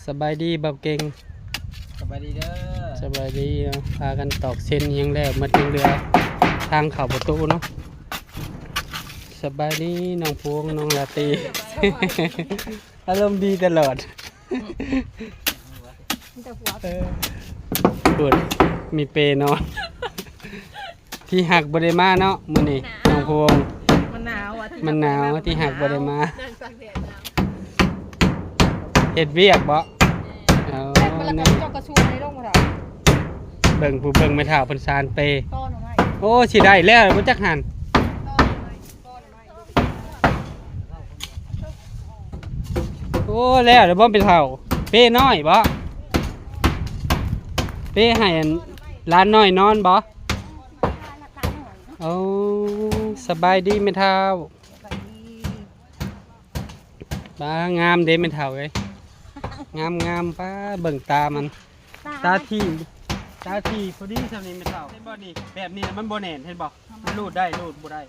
ສະບາຍດີບ່າວເກັ່ງ. ສະບາຍດີເດີ. ສະບາຍດີເນາະ. ພາກັນຕອກເຊັນຫຍັງແລ້ວໝົດ ຍັງເຫຼືອທາງເຂົ້າປະຕູເນາະ. ສະບາຍດີນ້ອງພວງ ນ້ອງລາຕີ. ອາລົມດີຕະຫຼອດ. ມີແຕ່ຜົວ. ເອີ ພຸ້ນ ມີເປນອນ. ທີ່ຮັກບໍ່ໄດ້ມາເນາະມື້ນີ້ ໜາວ ນ້ອງພວງ. ມັນໜາວ ມັນໜາວ ທີ່ຮັກບໍ່ໄດ້ມາ. ນັ້ນຕາກແດດໜາວ. ເຮັດວຽກບໍ່? ເອີ ເຈົ້າກະຊວນໃຫ້ລົງມາເຖົ້າ. ເບິ່ງ ຜູ້ເບິ່ງແມ່ເຖົ້າເພິ່ນສານເປ. ໂອ້ ຊິໄດ້ແລ້ວບໍ່ຈັກຫັ້ນ. ໂອ້ ແລ້ວ ແລ້ວບໍ່ໄປເຖົ້າ ເປນ້ອຍບໍ່? ເປໃຫ້ອັນຫຼານນ້ອຍນອນບໍ່? ໂອ້ ສະບາຍດີແມ່ເຖົ້າ. ປ້າ ງາມເດ້ແມ່ເຖົ້າເອີຍ ງາມໆ. ປ້າ ເບິ່ງຕາມັນ ຕາ ຕາຖີ່ ຕາຖີ່ພໍດີສ່ຳນີ້ແມ່ເຖົ້າ. ເຫັນບໍ່ນີ້ ແບບນີ້ມັນບໍ່ແໜ້ນ ເຫັນບໍ່? ມັນຮູດໄດ້ ຮູດບໍ່ໄດ້.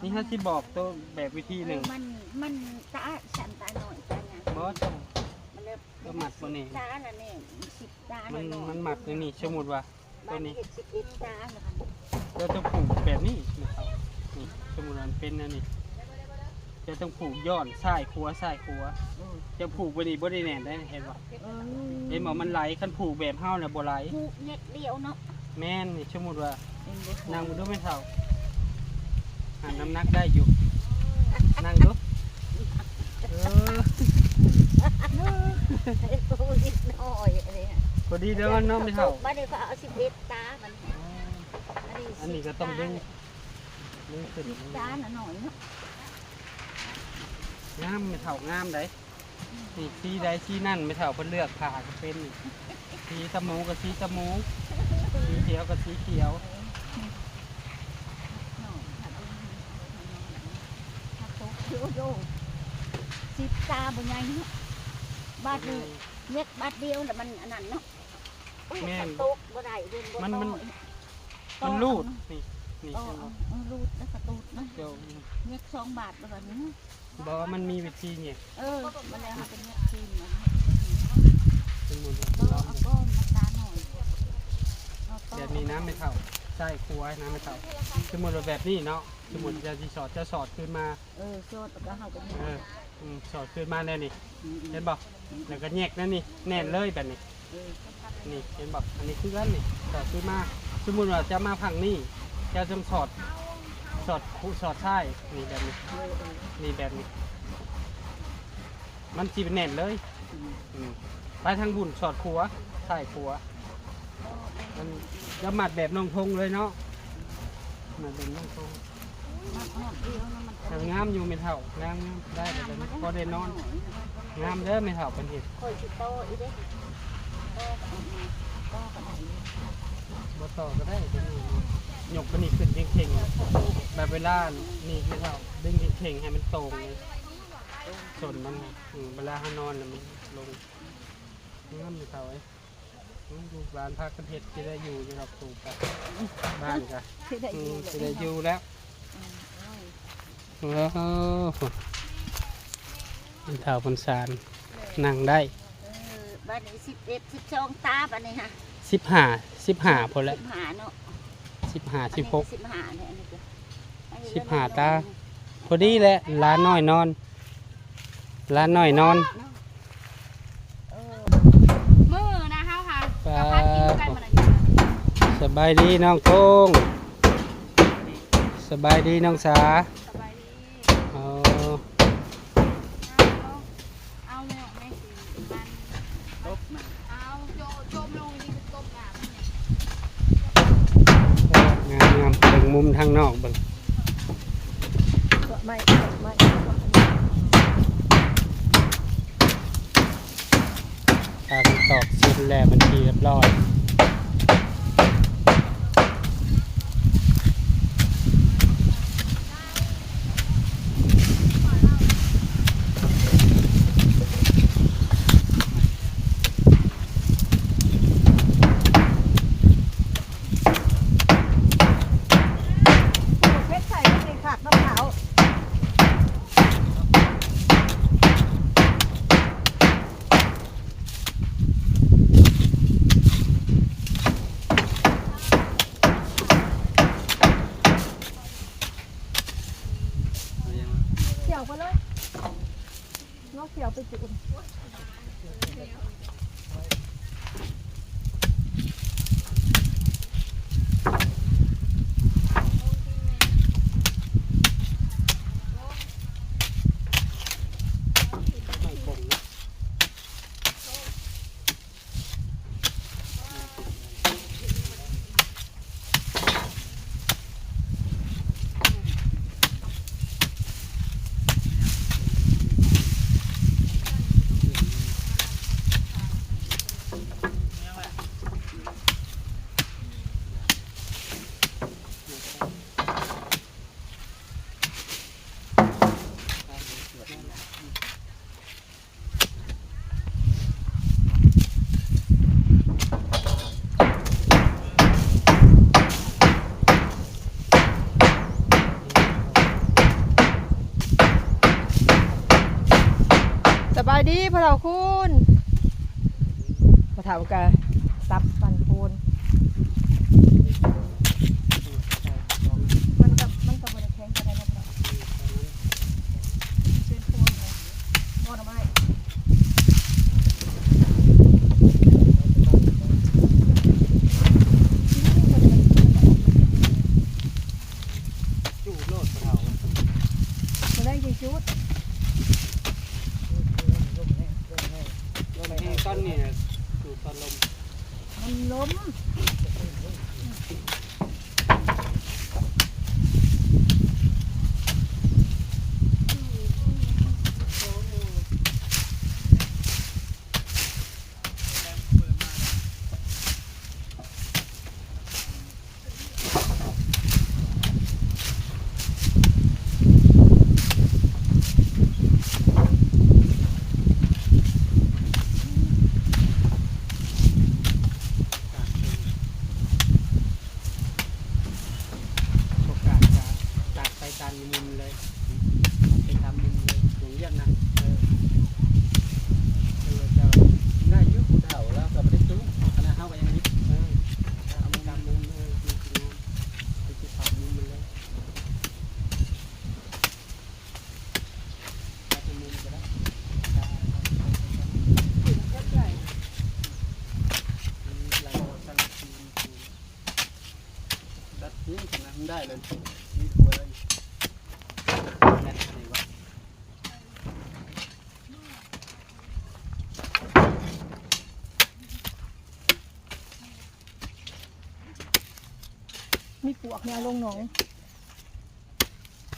ນີ້ເຮົາຊິບອກໂຕແບບວິທີໜຶ່ງ. ເອີ ມັນ ມັນຕາສັ້ນຕາໜ້ອຍຕາຫຍັງ. ບໍ່ ຕ້ອງ ມັນເລີຍ ຕ້ອງມັດບໍ່ແໜ້ນ. ຕາລະແໜ້ນ ສິບຕາ ມັນ ລະໜ້ອຍ ມັນມັດຢ່າງນີ້. ສົມມຸດວ່າ ຕົວນີ້ ເຮັດສິບເອັດຕາລະ ແລ້ວຕ້ອງຜູກແບບນີ້ແມ່ເຖົ້າ. ນີ້ ສົມມຸດວ່າມັນເປັນແນວນີ້ ເຈົ້າຕ້ອງຜູກຍ້ອນຊ້າຍຂວາ ຊ້າຍຂວາ. ອືມ ເຈົ້າຜູກໄວ້ນີ້ບໍ່ໄດ້ແໜ້ນໄດ໋ ເຫັນບໍ່? ເອີ ເຫັນບໍ່ ມັນໄຫຼ. ຄັນຜູກແບບເຮົານະບໍ່ໄຫຼ. ຜູກແຍກດຽວເນາະ. ແມ່ນ. ນີ້ ສົມມຸດວ່າ ເຫັນບໍ່? ນັ່ງເບິ່ງດູແມ່ເຖົ້າ ຫານ້ຳໜັກໄດ້ຢູ່. ນັ່ງດູ. ເອີ ໂອ້ຍ ນ້ອຍອັນນີ້ ພໍດີເດີເນາະແມ່ເຖົ້າ. ບັດນີ້ກໍເອົາສິບເອັດຕາ ບັດນີ້. ອໍ ອັນນີ້ ອັນນີ້ກໍຕ້ອງດຶງ ຕາ ດຶງຂຶ້ນ ສິບຕາໜ້ອຍເນາະ. ງາມແມ່ເຖົ້າ ງາມໄດ໋. ອືມ ນີ້ ສີໃດສີນັ້ນ ແມ່ເຖົ້າເພິ່ນເລືອກຜ້າກໍເປັນ. ສີຕະໝູກໍສີຕະໝູ ສີຂຽວກໍສີຂຽວ. ສິບຕາບໍ່ໃຫຍ່ເນາະ ບາດນີ້ ເມັດບາດດຽວລະມັນອັນນັ້ນເນາະ. ແມ່ນ ມັນຕົກບໍ່ໄດ້ ມັນ ມັນ ມັນ ມັນຮູດ. ນີ້ ນີ້ ເອີ ເຫັນບໍ່? ເອີ ຮູດແລ້ວກໍຕູດເນາະ. ເຈົ້າ ແຍກສອງບາດແລ້ວບັດນີ້. ບໍ່ ມັນມີວິທີແຍກ. ເອີ ມັນແລ້ວເຮົາກໍແຍກຄືນມັນ. ສົມມຸດວ່າ ເອົາກ້ອນມາຕາໜ້ອຍ ເອົາຕໍ່ ແບບນີ້ນະແມ່ເຖົ້າ ຊ້າຍຂວານະແມ່ເຖົ້າ. ສົມມຸດວ່າແບບນີ້ເນາະ ສົມມຸດ ອືມ ເຈົ້າຊິສອດ ເຈົ້າສອດຄືນມາ. ເອີ ສອດແລ້ວກໍເຮົາກໍ ເອີ ອືມ ສອດຄືນມາແນວນີ້ ອືມ ເຫັນບໍ່? ອືມ ແລ້ວກໍແຍກແນວນີ້ ແໜ້ນເລີຍແບບນີ້. ເອີ ນີ້ ເຫັນບໍ່? ອັນນີ້ຄືກັນນີ້ ສອດຄືນມາ. ສົມມຸດວ່າຈະມາຝັ່ງນີ້ ເຈົ້າຕ້ອງສອດ ສອດ ສອດຊ້າຍ ນີ້ແບບນີ້. ເອີ ເອີ ນີ້ແບບນີ້ ມັນຊິແໜ້ນເລີຍ. ອືມ ອືມ ໄປທາງບຸນສອດຂວາ ຊ້າຍຂວາ. ມັນຈະມັດແບບນ້ອງທົງເລີຍເນາະ ມັດແບບນ້ອງທົງ. ມັດຮອບດຽວນະ ມັນກໍງາມຢູ່ແມ່ເຖົ້າ ງາມໆ ໄດ້ແລ້ວ ພໍໄດ້ນອນ. ງາມເດີແມ່ເຖົ້າເພິ່ນເຮັດ. ຂ້ອຍຊິຕໍ່ອີກເດ້ ຕໍ່ກໍໄດ້ ຕໍ່ກໍໄດ້. ບໍ່ຕໍ່ກໍໄດ້ ຕົວນີ້ ຍົກຕົວນີ້ຂຶ້ນເຄັ່ງໆ ແບບເວລານີ້ແມ່ເຖົ້າດຶງເຄັ່ງໆ ໃຫ້ມັນໂຕ່ງນີ້ ສົ້ນມັນນະ. ອືມ ເວລາເຮົານອນລະມັນລົງ. ງາມແມ່ເຖົ້າເອີຍ. ອືມ ລູກຫຼານພາກັນເຮັດ ຊິໄດ້ຢູ່ຢູ່ດອກ ປູກກະ ບ້ານກະ ຊິໄດ້ຢູ່ ອືມ ແລ້ວ ຊິໄດ້ຢູ່ແລ້ວ. ອືມ ໂອ້ ເຖົ້າເພິ່ນສານ ເອີ ນັ່ງໄດ້. ເອີ ບາດນີ້ສິບເອັດ ສິບສອງຕາ ບາດນີ້ຫະ ສິບຫ້າ ສິບຫ້າພຸ້ນແຫຼະ. ສິບຫ້າເນາະ ສິບຫ້າ ສິບຫົກ ສິບຫ້າ ນີ້ ອັນນີ້ກໍ ສິບຫ້າຕາ ພໍດີແຫຼະ ຫຼານນ້ອຍນອນ ຫຼານນ້ອຍນອນ. ເອີ ມື້ນະເຮົາຫາ ປາ ກັບພາກິນໄກ່ມື້ນັ້ນ. ສະບາຍດີນ້ອງໂຕ້ງ ສະບາຍດີນ້ອງສາ. ສະບາຍດີ. ເອົາ ເອົາແມ່ ແມ່ຊິມັນ ຕົບມັນ ເອົາໂຈະ ໂຈະລົງນີ້ ຕົບນ້ຳ. ງາມໆ ເບິ່ງມຸມທາງນອກເບິ່ງ ພາກັນຕອກເສັດແລ້ວເປັນທີ່ຮຽບຮ້ອຍ. ເຜັດໃສ່ມັນຊິຄັກນຳເຂົາ. ເອົາໄປເລີຍ ເນາະ ຊິເອົາໄປຈູດ. ສະບາຍດີພໍ່ເຖົ້າຄູນ. ພໍ່ເຖົ້າກະສັບປັ່ນໂພນ. ມັນກະ ມັນກະບໍ່ໄດ້ແຂງປານໃດເນາະ. ເປັນໂພນເນາະ ໂພນໜໍ່ໄມ້. ຈູດໂລດ ເຖົ້າ ມື້ແລງຊິຈູດ. ລົມແຮງຕອນນີ້ ຈູດຕອນລົມ ມັນລົມ. ບໍ່ກ້າຈະຕັດໄປຕາມມຸມເລີຍ ຕັດໄປຕາມມຸມເລີຍ ຫວງວຽກນະ. ເອີ ເອີ ເຈົ້າ ໄດ້ຢູ່ ຜູ້ເຖົ້າລາວກະບໍ່ໄດ້ສູງ ຂະໜາດເຮົາກະຍັງ ເອີ ເອົາຕາມມຸມ ເອີ ມັນຊິງາມ ໄປຕິດຕາມມຸມມັນເລີຍ. ມີປວກແນວລົງໜອງ.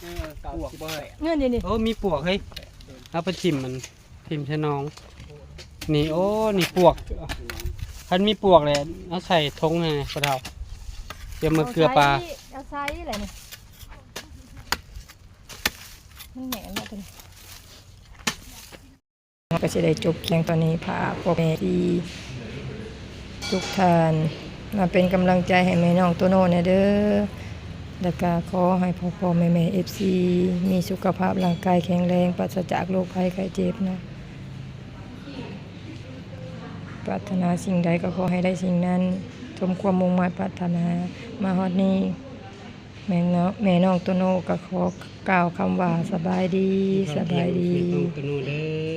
ເອີ ປວກບໍ່ ເອີ ນີ້ໆ ໂອ້ ມີປວກເຮີ້ຍ. ເອົາໄປຖິ້ມ ມັນຖິ້ມໃສ່ໜອງນີ້. ໂອ້ ນີ້ປວກ. ຄັນມີປວກແຫຼະ ເອົາໃສ່ຖົງໃຫ້ພໍ່ເຖົ້າ ຈະມາເກືອປາ. ເອົາໃສ່ແຫຼະນີ້ ມັນແໜ້ນເນາະ. ເຮົາກະຊິໄດ້ຈົບຄລິບຕອນນີ້ ຝາກພໍ່ແມ່ທີ່ທຸກທ່ານມາເປັນກຳລັງໃຈໃຫ້ແມ່ນ້ອງໂຕໂນ່ແດ່ເດີ. ແລ້ວກະຂໍໃຫ້ພໍ່ໆແມ່ໆ ເອັຟຊີ ມີສຸຂະພາບຮ່າງກາຍແຂງແຮງ ປາສະຈາກໂລກໄພໄຂ້ເຈັບເນາະ. ປາດຖະໜາສິ່ງໃດກະຂໍໃຫ້ໄດ້ສິ່ງນັ້ນ ສົມຄວາມມຸ່ງມາດປາດຖະໜາ. ມາຮອດນີ້ ແມ່ນ້ອງ ແມ່ນ້ອງໂຕໂນ່ກະຂໍກ່າວຄຳວ່າ ສະບາຍດີ ສະບາຍດີ ແມ່ນ້ອງໂຕໂນ່ເດີ.